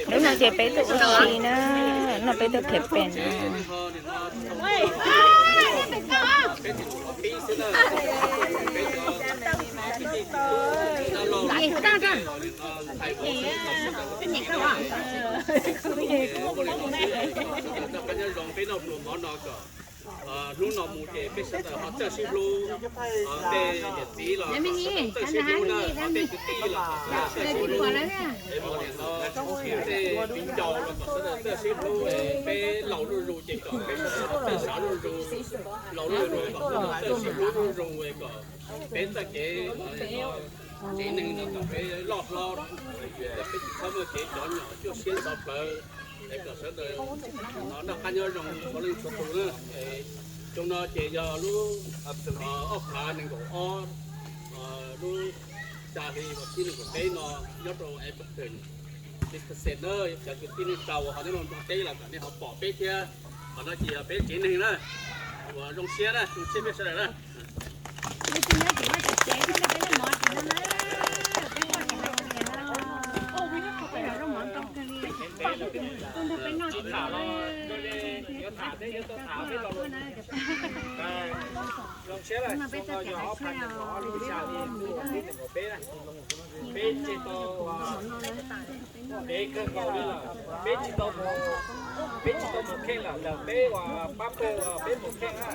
Lub no ces peb tuaj ua si na, no peb tuaj khiav pem no. Hnub no mus ces peb sawv daws ho txawj sib hlub, tej niam txiv los kom sawv daws txawj sib hlub na, ho tej kwv tij los kom sawv daws txawj sib hlub, tej viv ncaus los kom sawv daws txawj sib hlub, peb laus zuj zus ces kom peb sawv daws txawj sib hlub zuj zus, laus zuj zus kom sawv daws txawj sib hlub zuj zus, kom peb txoj kev tsev neeg no kom peb loj hlob, peb tsis txhob muaj kev cov nyom cuaj siab ntxhov plawv, es kom sawv daws noj qab nyob zoo txhua leej txhua tus na. Xyoo no ces yog lub ob phav nees nkaum ob, lub xya hli vas thib nees nkaum peb no nyob rau Edmonton, Wisconsin na. Cov kwv tij neej tsa uas ho nyob rau Nplog teb los kom nej ho pom peb thiab. Qhov no ces yog peb tsev neeg na, uas zoo siab na, zoo siab peb sawv daws na. Zoo siab lawm, xyoo no yog ob phav nees nkaum ob lub xya hli vas thib nees nkaum peb na. Peb tseg tau, peb kawg nkaus li lawm, peb tsis tau mus, peb tsis tau mus kheej lawm, ntawm peb uas pab pawg uas peb mus kheej na,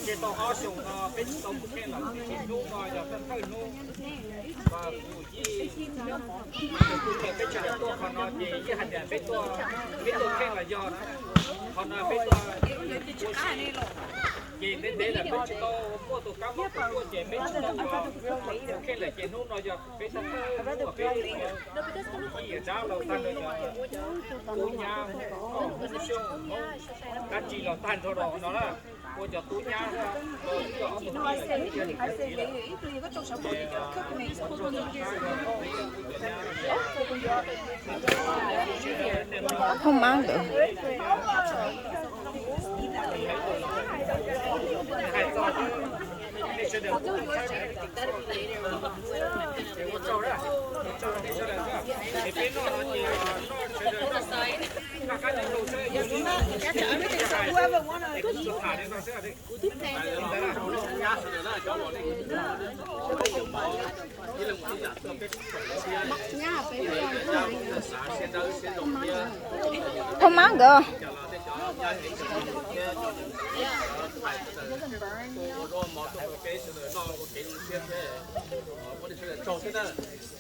tseg tau ob xyoos no peb tsis tau mus kheej lawm, tiam sis hnub no yog thawj thawj hnub uas kuv yeej, kuv caw peb sawv daws tuaj qhov no ces yeej hais tias peb tuaj, peb tuaj kheej los yog na, qhov no peb tuaj ua si. Ces ntev ntev lawm peb tsis tau muaj tus kab mob tus tuaj ces peb tsis tau mus kheej lawm ces hnub no yog peb thawj thawj hnub uas peb ua si, yawm dab laug tag nrho, tub nyab, Hmoob Xyooj, Hmoob dab tsi los tag nrho rau no na, ua cov tub nyab, ua ob tug txiv, ua niam ua txiv lawm. Phauj Mab nkawd. Phauj Mab nkawd.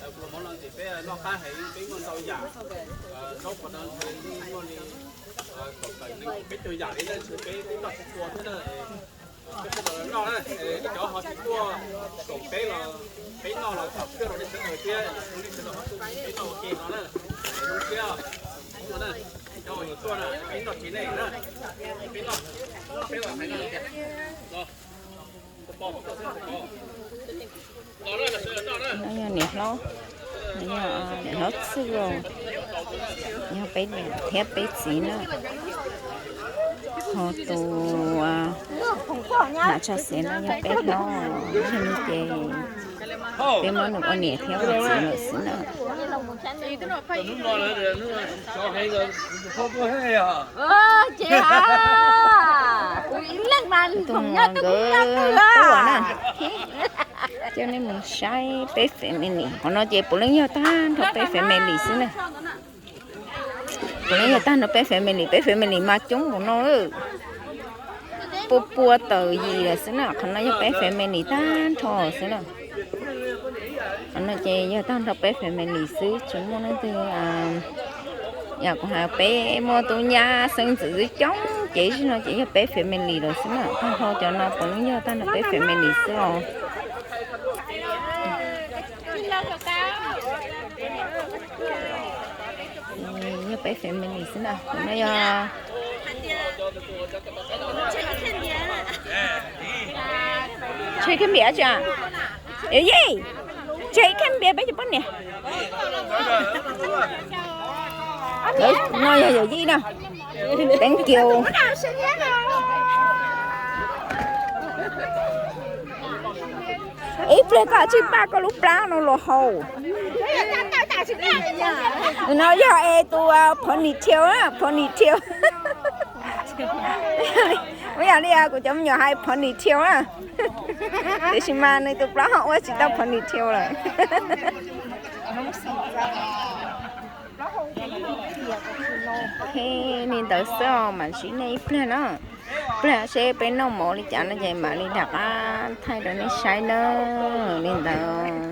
Kuv los hmov no ces peb noj qab heev, peb muaj ntau yam, zaub qhov no ntshe muaj li kaum tawm nees nkaum peb caug yam li na, ntshe peb twb noj tsis txhua thiab na. Peb sawv daws noj na, cov ho tsis tuaj koom peb los peb noj los kom kawg rau nej sawv daws thiab, nej sawv daws ho tuaj peb noj ua ke no na. Zoo siab, cov uas yuav tuaj na, peb noj tsis nej na, peb noj, peb los hais no tias, los, no yog niam hlob, niam hlob Txwj Laug, yog peb niam thiab peb txiv na. Ho tus hnav tsho xev no yog peb hlob, yog li ces peb muab nws ua niam thiab ua txiv lawm xwb na. Tus nkawd tuaj na, coj nej mus saib peb family. Qhov no ces puav leej yog tag nrho peb family xwb na. Puav leej yog tag nrho peb family, peb family mas coob npaum no, pua pua tawm yim lawm xwb na. Qhov no yog peb family tag nrho xwb na. Qhov no ces yog tag nrho peb family xwb, tsis muaj leej twg, yam kuv hais peb muaj tub nyab xeeb ntxwv coob coob ces zaum no ces yog peb family lawm xwb na. Tag nrho cov no puav leej yog tag nrho peb family xwb os. Yog peb family xwb na, no yog Tsis kheej npias tsi? Yawm yij, tsis kheej npias peb cov poj niam. No yog yawm yij na. Thank you. Ib pliag koj tsis npaj koj lub plab no los haus. No yog es tus ponytail, ponytail. Muab yog li kuv cov me nyuam hais ponytail na. Tiam sis mas nws tus plab ho ua tsis tau ponytail lawm. Li ntawd xwb, mam ntsib nej ib pliag na. Pliag seb peb noj mov li cas no ces mam li rov qab thaij rau nej saib na. Li ntawd.